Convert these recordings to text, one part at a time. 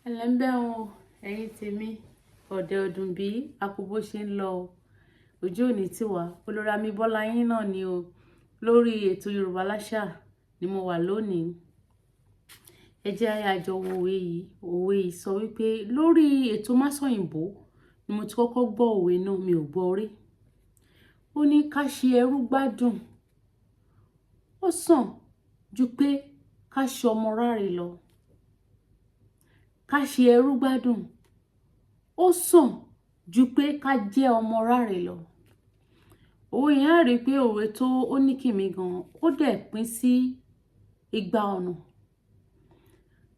Ẹnlẹ́ ń bẹ̀ wọ́n, ẹ̀yin tèmi, ọ̀dẹ̀ ọdún bí a kú bó ṣe ń lọ o. Ojú òní tiwa, olórí Amíbọ́lá yín náà ni o. Lórí ètò Yorùbá Láṣà ni mo wà lónìí. Ẹ jẹ́ àjọ wo òwe yìí. Òwe yìí sọ wípé lórí ètò Másọ̀yìnbó ni mo ti kọ́kọ́ gbọ́ òwe náà, mi ò gbọ́ rí. Ó ní ká ṣe ẹrú gbádùn, ó sàn ju pé ká ṣe ọmọ ráre lọ. Ká ṣe ẹrú gbádùn, ó sàn ju pé ká jẹ́ ọmọ ráre lọ. Òwe yẹn, á rí i pé òwe tó ó ní kìmí gan, ó dẹ̀ pín sí igba ọ̀nà.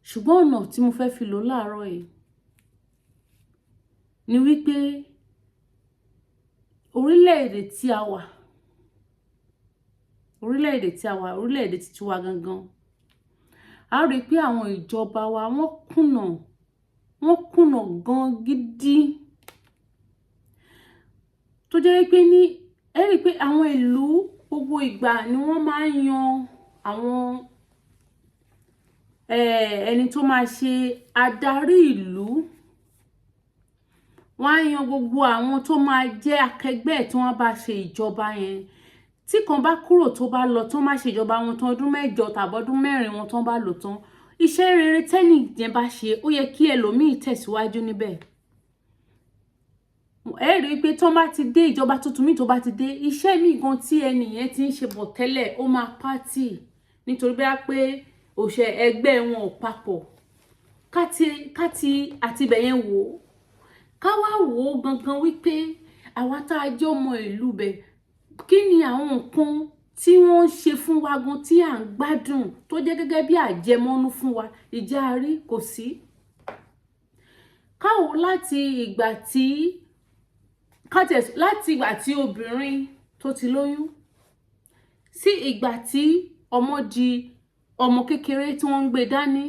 Ṣùgbọ́n ọ̀nà tí mo fẹ́ fi lò láàárọ̀ yìí ni wípé orílẹ̀-èdè tí a wà, orílẹ̀-èdè tí a wà, orílẹ̀-èdè tiwa gangan, a rí i pé àwọn ìjọba wa, wọ́n kùnà, wọ́n kùnà gan gidi, tó jẹ́ wípé ní ẹ rí i pé àwọn ìlú, gbogbo ìgbà ni wọ́n máa ń yan àwọn ẹni tó máa ṣe adarí ìlú. Wọ́n á yan gbogbo àwọn tó máa jẹ́ akẹgbẹ́ ẹ̀ tí wọ́n bá ṣe ìjọba yẹn. Tí kan bá kúrò, tó bá lọ, tó máa ṣe ìjọba wọn tán, ọdún 8 tàbí ọdún 4 wọn tán bá lò tán, iṣẹ́ rere tẹ́nì yẹn bá ṣe, ó yẹ kí ẹlòmíì tẹ̀síwájú níbẹ̀. Ẹ rí i pé tó bá ti dé, ìjọba tuntun míì tó bá ti dé, iṣẹ́ míì gan tí ẹnì yẹn ti ń ṣe bọ̀ tẹ́lẹ̀, ó máa pátì, nítorí bẹ́ẹ̀ pé òṣè ẹgbẹ́ wọn ò papọ̀. Káti àti ibẹ̀ yẹn wò ó, ká wá wò ó gangan wípé àwa tá a jẹ́ ọmọ ìlú bẹ̀, kí ni àwọn nǹkan tí wọ́n ń ṣe fún wa gan tí à ń gbádùn, tó jẹ́ gẹ́gẹ́ bí àjẹmọ́nú fún wa? Ìjà rí kò sí. Káwo láti ìgbà tí láti ìgbà tí obìnrin tó ti lóyún sí ìgbà tí ọmọ di ọmọ kékeré tí wọ́n ń gbé dání,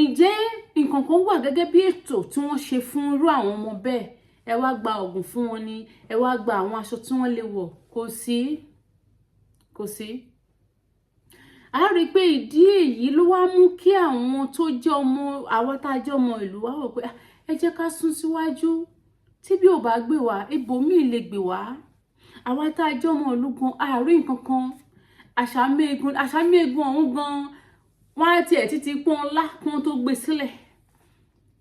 ǹjẹ́ nǹkan kan wà gẹ́gẹ́ bí ètò tí wọ́n ṣe fún irú àwọn ọmọ bẹ́ẹ̀? Ẹ wá gba oògùn fún wọn ni, ẹ wá gba àwọn aṣọ tí wọ́n lè wọ̀, kò sí, kò sí. A rí i pé ìdí èyí ló wá mú kí àwọn tó jẹ́ ọmọ, àwọn tá a jẹ́ ọmọ ìlú wá wò pé ẹ jẹ́ ká sún síwájú. Tí bí ò bá gbé wá, ibòmíì lè gbé wá. Àwa tá a jẹ́ ọmọ ìlú gan, a rí nǹkan kan. Àṣàmẹ́gun, àṣàmẹ́gun ọ̀hún gan, wọ́n á tiẹ̀ títí pọ́n ńlá kí wọ́n tó gbé sílẹ̀.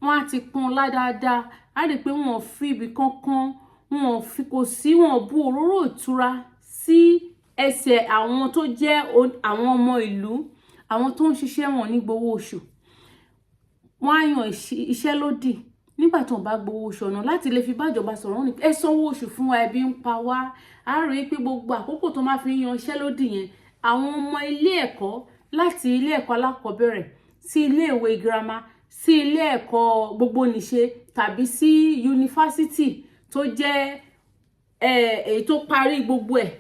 Wọ́n á ti pọ́n ńlá dáadáa. A rí i pé wọn ò fi ibì kankan, wọn ò fi, kò sí, wọn ò bu òróró ìtura sí ẹsẹ̀ àwọn tó jẹ́ àwọn ọmọ ìlú. Àwọn tó ń ṣiṣẹ́, wọn ní gbowó oṣù. Wọ́n á yan iṣẹ́ lódì nígbà tó ń bá gbowó oṣù. Ọ̀nà láti lè fi bájọba sọ̀rọ̀, wọn ní ẹ sanwó oṣù fún wa, ebi ń pa wá. A rí i pé gbogbo àkókò tó máa fi yan iṣẹ́ lódì yẹn, àwọn ọmọ ilé ẹ̀kọ́, láti ilé ẹ̀kọ́ alákọ̀ọ́bẹ̀rẹ̀ sí ilé ìwé girama, sí ilé ẹ̀kọ́ gbogbonìṣe, tàbí sí yunifásítì tó jẹ́ èyí tó parí gbogbo ẹ̀,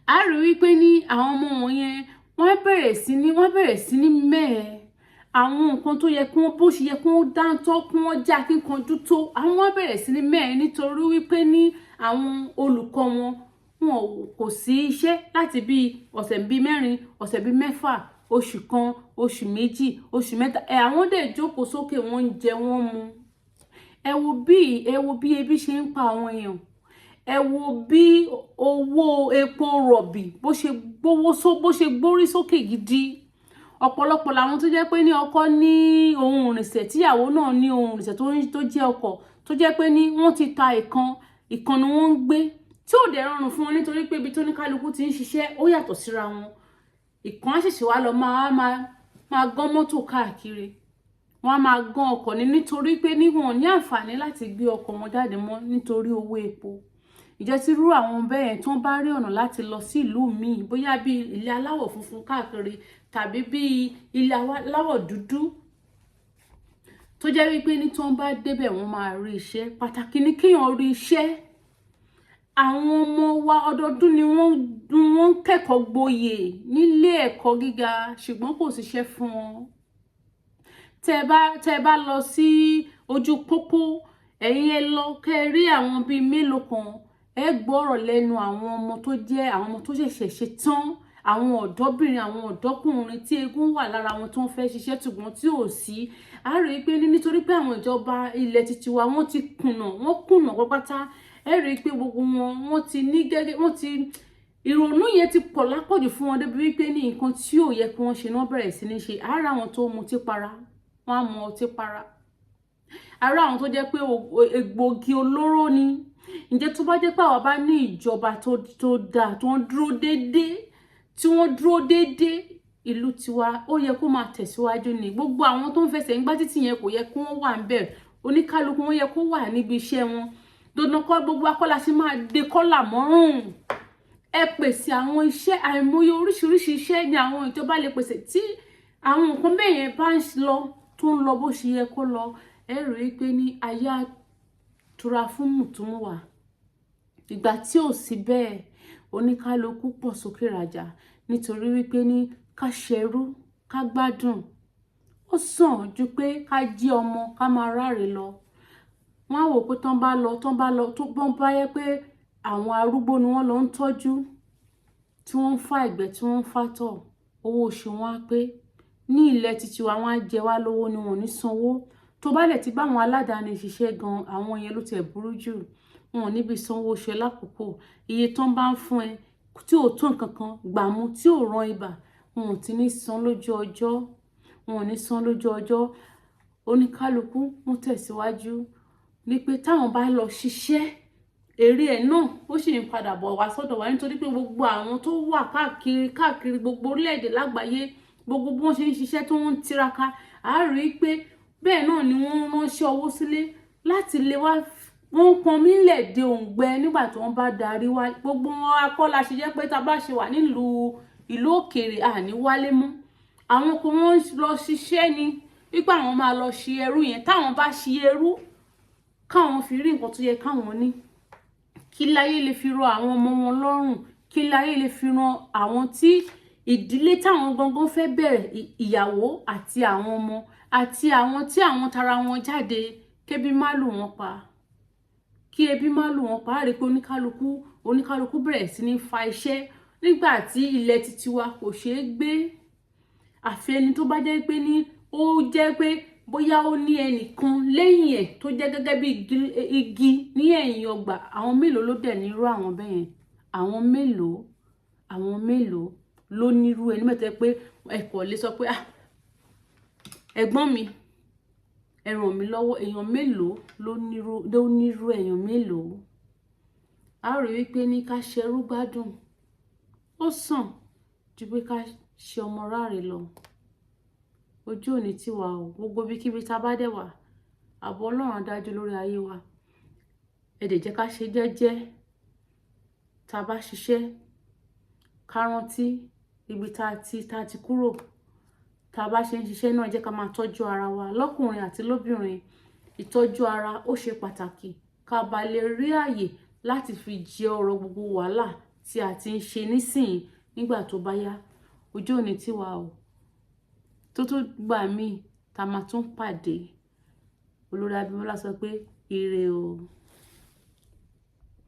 a rí wípé ní àwọn ọmọ wọ̀nyẹn, wọ́n bẹ̀rẹ̀ sí ní mẹ́ẹ̀ àwọn nǹkan tó yẹ kí wọ́n, bó ṣe yẹ kí wọ́n dáńtọ́, kí wọ́n já kíkanjú tó, àwọn wọ́n bẹ̀rẹ̀ sí ní mẹ́ẹ̀, nítorí wípé ní àwọn olùkọ́ wọn, wọn kò sí iṣẹ́ láti bí ọ̀sẹ̀ bíi 4, ọ̀sẹ̀ bíi 6, oṣù kan, oṣù 2, oṣù 3 ẹ̀. Àwọn dẹ̀ jókòó sókè, wọ́n ń jẹ, wọ́n mu. Ẹ wo bí ebi ṣe ń pa àwọn èèyàn. Ẹ wo bí owó epo rọ̀bì bó ṣe gbówó, bó ṣe gbórí sókè gidi. Ọ̀pọ̀lọpọ̀ làwọn tó jẹ́ pé ní ọkọ ní ohun ìrìnsẹ̀, tíyàwó náà ní ohun ìrìnsẹ̀ tó jẹ́ ọkọ̀, tó jẹ́ pé ní wọ́n ti ta ìkan, ìkan ni wọ́n ń gbé, tí ò dẹ̀ rọrùn fún wọn, nítorí pé ibi tó ní kálukú ti ń ṣiṣẹ́, ó yàtọ̀ síra wọn. Ìkan á ṣẹ̀ṣẹ̀ wá lọ máa gán mọ́tò káàkiri, wọ́n á máa gán ọkọ̀ ní, nítorí pé ní wọn ní àǹfààní láti gbé ọkọ̀ wọn jáde mọ́ nítorí owó epo. Ìjẹ́ tí irú àwọn bẹ́ẹ̀ tó ń bá rí ọ̀nà láti lọ sí ìlú míì, bóyá bí ilẹ̀ aláwọ̀ funfun káàkiri tàbí bí ilẹ̀ aláwọ̀ dúdú, tó jẹ́ wípé ní tí wọ́n bá débẹ̀, wọ́n máa rí iṣẹ́. Pàtàkì ni kéèyàn rí iṣẹ́. Àwọn ọmọ wa, ọdọọdún ni wọ́n ń kẹ́kọ̀ọ́ gboyè nílé ẹ̀kọ́ gíga, ṣùgbọ́n kò síṣẹ́ fún wọn. Tẹ́ ẹ bá lọ sí ojú pópó, ẹ̀yin ẹ lọ kẹ́ ẹ rí àwọn bíi mélòó kan, ẹ gbọ́ ọ̀rọ̀ lẹ́nu àwọn ọmọ tó jẹ́ àwọn ọmọ tó ṣẹ̀ṣẹ̀ ṣe tán, àwọn Àwọn ọ̀dọ́bìnrin, àwọn ọ̀dọ́kùnrin tí eégún wà lára wọn tó ń fẹ́ ṣiṣẹ́, ṣùgbọ́n tí ò sí, a rí i pé nítorí pé àwọn ìjọba ilẹ̀ titi wa, wọ́n ti kùnà, wọ́n kùnà pápátá. Ẹ rí i pé gbogbo wọn, wọ́n ti ní gẹ́gẹ́, wọ́n ti ìrònú yẹn ti pọ̀ lápọ̀jù fún wọn débi wípé ní nǹkan tí ò yẹ kí wọ́n ṣe náà bẹ̀rẹ̀ sí ní ṣe. Ara àwọn tó mutí para, wọ́n á mu ọtí para. Ara àwọn tó jẹ́ pé egbògi olóró ni. Ǹjẹ́ tó bá jẹ́ pé àwa bá ní ìjọba tó dáa, tó ń dúró déédéé, tí wọ́n dúró déédéé, ìlú tiwa ó yẹ kó máa tẹ̀síwájú ni. Gbogbo àwọn tó ń fẹsẹ̀ ń gbá títì yẹn, kò yẹ kó wọ́n wà níbẹ̀. Oníkálukú wọn yẹ kó wà níbi iṣẹ́ wọn. Dandan kọ́ gbogbo akọ́lá ṣe máa de kọ́là mọ́rùn. Ẹ pèsè àwọn iṣẹ́, àìmọye oríṣiríṣi iṣẹ́ ni àwọn ìjọba lè pèsè. Tí àwọn nǹkan bẹ́ẹ̀ yẹn bá ń lọ, tó ń lọ bó ṣe yẹ kó lọ, ẹ rí i pé ní ayé tura fún mùtúmùwà. Ìgbà tí ò sí bẹ́ẹ̀, oníkálukú pọ̀ sókè rajà, nítorí wípé ní ká ṣerú ká gbádùn, ó sàn ju pé ká jí ọmọ ká máa ráre lọ. Wọ́n á wò pé tán bá lọ, tó bọ́n bá yẹ pé àwọn arúgbó ni wọ́n lọ ń tọ́jú, tí wọ́n ń fá ìgbẹ́, tí wọ́n ń fá tọ̀, owó oṣù wọn á pé. Ní ilẹ̀ títí wa, wọ́n á jẹ wá lówó ni, wọn ò ní sanwó. Tó bá lẹ̀ ti bá àwọn aládàáni ṣiṣẹ́ gan, àwọn yẹn ló tiẹ̀ burú jù. Wọn ò níbi sanwó oṣù ẹ lákòókò. Iye tó ń bá ń fún ẹ tí ò tó nǹkan kan gbàmú, tí ò ran ibà, wọn ò ti ní san lójú ọjọ́, wọn ò ní san lójú ọjọ́. Oníkálukú ń tẹ̀síwájú ní pé táwọn bá lọ ṣiṣẹ́, èrè ẹ̀ náà ó sì ń padà bọ̀ wá sọ́dọ̀ wa, nítorí pé gbogbo àwọn tó wà káàkiri káàkiri gbogbo orílẹ̀-èdè lágbàáyé, gbogbo bí wọ́n ṣe ń ṣiṣẹ́ tó ń tiraka, a rí i pé bẹ́ẹ̀ náà ni wọ́n ń ránṣẹ́ owó sílé láti lè wá. Wọ́n ń pọnmi lẹ̀ de òǹgbẹ nígbà tí wọ́n bá darí wá. Gbogbo wọn akọ́la ṣe jẹ́ pé tá a bá ṣe wà nílùú ìlú òkèèrè, àní wálé mọ́. Àwọn kan, wọ́n lọ ṣiṣẹ́ ni wípé àwọn máa lọ ṣe ẹrú yẹn. Táwọn bá ṣe ẹrú, káwọn fi rí nǹkan tó yẹ káwọn ní, kí láyé lè fi rọ àwọn ọmọ wọn lọ́rùn, kí láyé lè fi ran àwọn tí ìdílé táwọn gangan fẹ́ bẹ̀rẹ̀, ìyàwó àti àwọn ọmọ àti àwọn tí àwọn tara wọn jáde, kébi má lù wọ́n pa, kí ebi má lù wọ́n pa. Á rí i pé oníkálukú bẹ̀rẹ̀ sí ní fa iṣẹ́ nígbà tí ilẹ̀ titi wa kò ṣeé gbé. Àfi ẹni tó bá jẹ́ pé ní ó jẹ́ pé bóyá ó ní ẹnìkan lẹ́yìn ẹ̀ tó jẹ́ gẹ́gẹ́ bí igi ní ẹ̀yìn ọgbà. Àwọn mélòó ló dẹ̀ nírú àwọn bẹ́ẹ̀ yẹn? Àwọn mélòó ló nírú ẹni mẹ́tẹ́ pé ẹ kò lè sọ pé, "Ah, ẹ̀gbọ́n mi, ẹ ràn mí lọ́wọ́"? Èèyàn mélòó ló nírú èèyàn mélòó? A rí wípé ní ká ṣerú gbádùn, ó sàn ju pé ká ṣe ọmọ ráre lọ. Ojú òní tiwa o. Gbogbo ibikíbi tá a bá dẹ̀ wà, ààbò Ọlọ́run á dájú lórí ayé wa. Ẹ dẹ̀ jẹ́ ká ṣe jẹ́jẹ́. Tá a bá ṣiṣẹ́, ká rántí ibi tá a ti kúrò. Tá a bá ṣe ń ṣiṣẹ́ náà, jẹ́ ká máa tọ́jú ara wa, lọ́kùnrin àti lóbìnrin. Ìtọ́jú ara ó ṣe pàtàkì, ká bá lè rí àyè láti fi jẹ ọrọ̀ gbogbo wàhálà tí a ti ń ṣe nísìnyí nígbà tó bá yá. Ojú òní tiwa o. Tó tún gbà míì tá a máa tún pàdé, Olórí Abímbọ́lá sọ pé ire o.